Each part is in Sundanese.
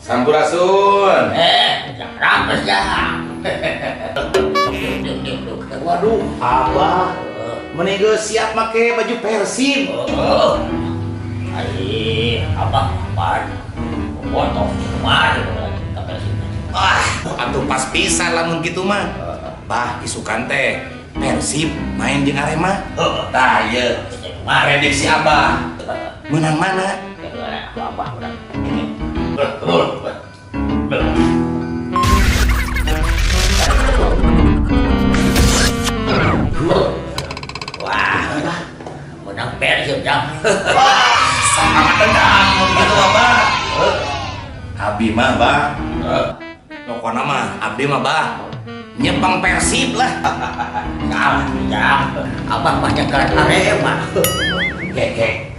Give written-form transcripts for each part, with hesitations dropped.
Sampurasun. Rampes ya. Waduh, Abah. Meni geus siap make baju Persib. Oh. Ai, abah apaan? Foto kemarin ka Persib. Ah, atuh pas pisan lamun kitu mah. Bah, isukan teh Persib main jeung Arema. Tah, ieu. Prediksi Abah. Menang mana? Abah udah. Wah, menang Persib jam. Wah, sama tendang mun kitu Abah. Abi mah, Bah. Pokona mah abdi mah, Bah. Nyepeng Persib lah. Jam, jam. Abah mah nyekelan Arema. Keke.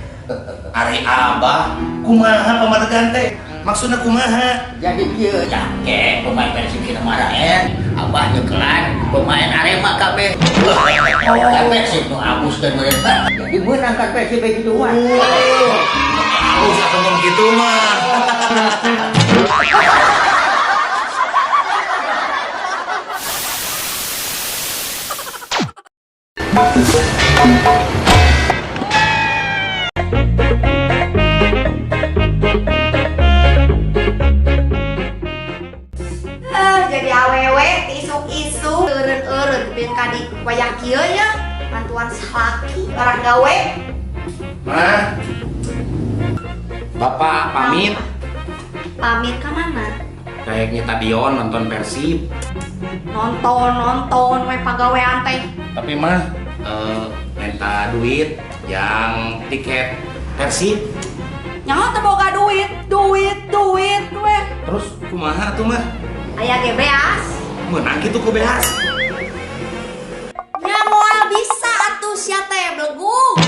Ari Abah kumaha pamadegan teh? Maksudna kumaha? Jadi kieu ya, ke pemain Persib kita marah. Abah nyekelan pemain Arema kabeh. Oh, Persib nu abus dan meureun. Jadi meunang kan Persib begitu mah. Halus atuh mun kitu mah. Jadi awewe isuk-isuk eureun-eureun kuping ka di wayah kieu nya bantuan salaki orang gawe. Mah. Bapak pamit. Pamit ka mana? Kayaknya stadion nonton Persib. Nonton-nonton we pagawean teh. Tapi mah minta duit yang tiket Persib. Nyaho teu boga duit, duit, duit we. Terus kumaha tuh mah? Aya ge beas. Meunang kitu ku beas. Nya moal bisa atuh sia teh belegu.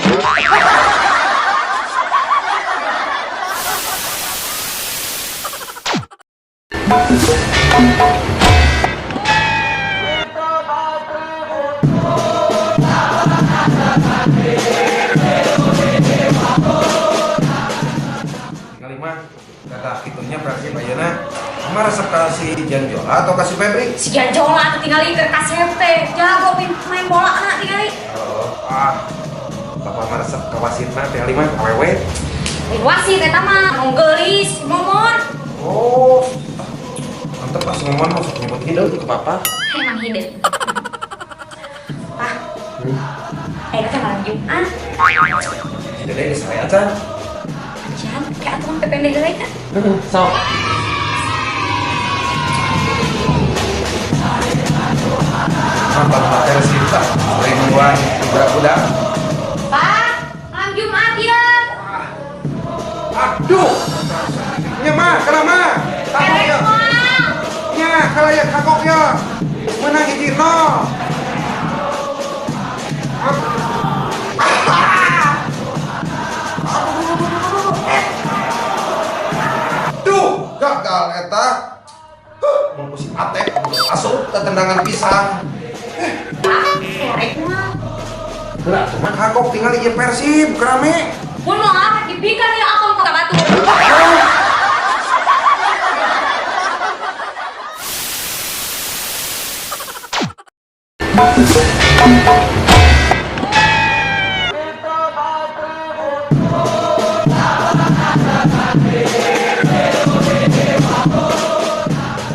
Kali mah kata kitunya Persib ayeuna mah resep ka si Janjola atau ka si Febri? Si Janjola tuh tinggali keur kasep teh. Jago main bola na tinggali. Oh, ah. Bapak mah resep ka wasitna teh lima awewe. Lain wasit eta mah nu geulis momon. Oh. Mantep pas ngomong masuk nyebut hideung ke papa. Emang hideung. Pah. Teh malam Jumat. Jadi geus saya acan. Acan, kayak atuh mah PPND heula kan. Sok. Nonton Persib tah, ribuan budak-budak. Pak, malam Jumat ya. Aduh. Nya mah, kana mah. Takok ya. Nya, kalau ya kakok ya. Menang hiji nol. Duh, gagal eta. Mun ku si Atep asup ke tendangan pisang. Erek mah. Heula atuh mah kagok tinggal ieu Persib kerame. Mun moal dipikan ya akong ka batur.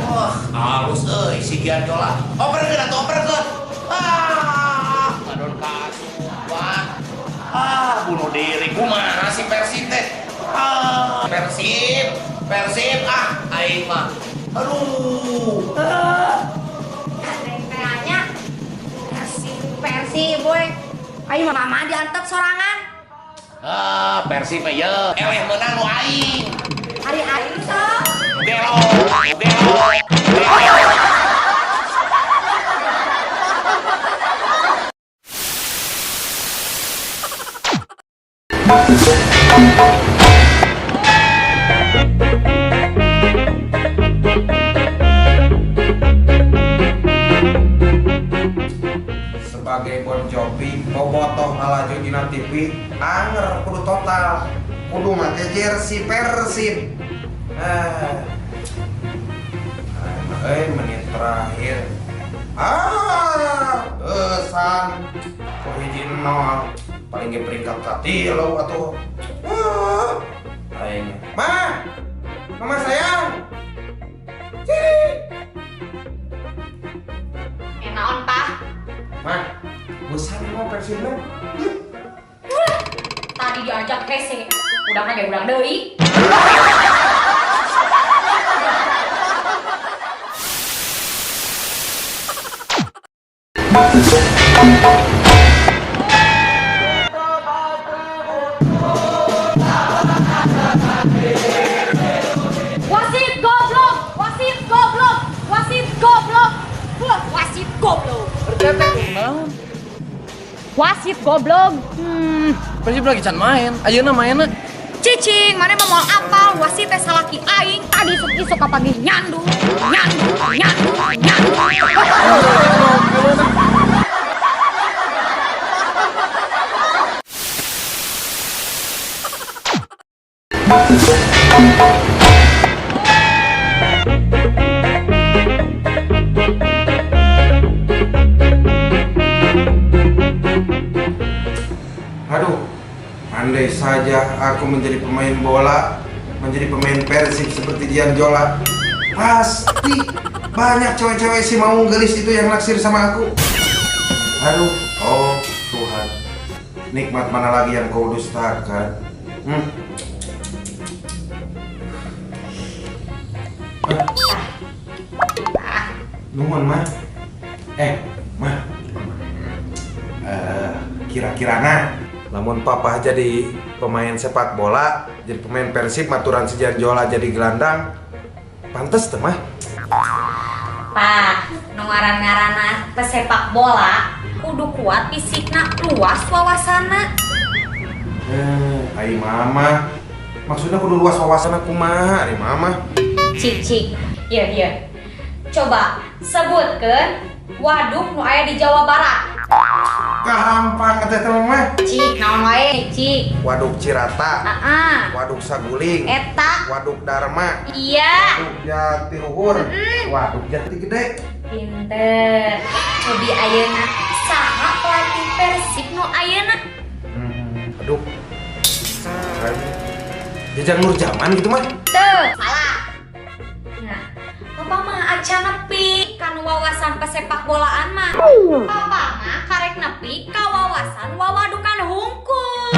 Wah, halus euy si Gianjola. Operkeun atuh operkeun. Ah, ngadon kasupan. Ah, bunuh diri kumaha si Persib teh. Ah, Persib, Persib ah aing mah. Aduh. Ah. Kayaknya Persib, Persib boy. Ayo mama diantep sorangan. Ah, Persib mah ye, eleh meunang nu aing. Hari aing sok. Gelo, gelo. Bobotoh ngalaju dina TV, anger kudu total. Kudu make jersey Persib. Ah. Menit terakhir. Ah, esan. Kok 1-0. Paling ge peringkat katilu atuh. Ah. Aing. Ma. Mama sayang. Sini. Naon, Pak? Ma, bosan mau Persibna? Tadi diajak hese, udah ge urang deui. Wasit goblok, wasit goblok, wasit goblok. Wah, wasit goblok. Wasit goblok. Persib lagi can main. Ayeuna mainna. Cicing, mana mau apal wasit teh salaki aing tadi isuk-isuk kapagi nyandu, nyandu, nyandu, nyandu. Aduh, andai saja aku menjadi pemain bola, menjadi pemain Persib seperti Jian Jola, pasti banyak cewek-cewek si mau gelis itu yang naksir sama aku. Aduh, oh Tuhan, nikmat mana lagi yang kau dustakan? Nuhun, Ma. Ma. Kira-kirana lamun papa jadi pemain sepak bola, jadi pemain Persib, maturan si Jian Jola jadi gelandang, pantes teh, Mah? Pak, nu ngaran-ngaranna pesepak bola kudu kuat fisikna, luas wawasanna. Ai mama. Maksudnya kudu luas wawasanna kumaha, ari mama? Cik, cik. Iya, iya. Coba sebutkeun waduk nu aya di Jawa Barat. Gampang teh teh mah. Cik, naon wae, cik. Waduk Cirata. Heeh. Waduk Saguling. Eta. Waduk Darma. Iya. Waduk Jatiluhur. Waduk Jati Gede. Pinter. Cobi ayeuna saha pelatih Persib nu ayeuna? Aduh. Jajang Nurjaman gitu mah. Teu, salah. Nah, papa mah acan nepi kanu wawasan pesepak bolaan mah. Papa mah karek nepi ka wawasan wawadukan hungkul.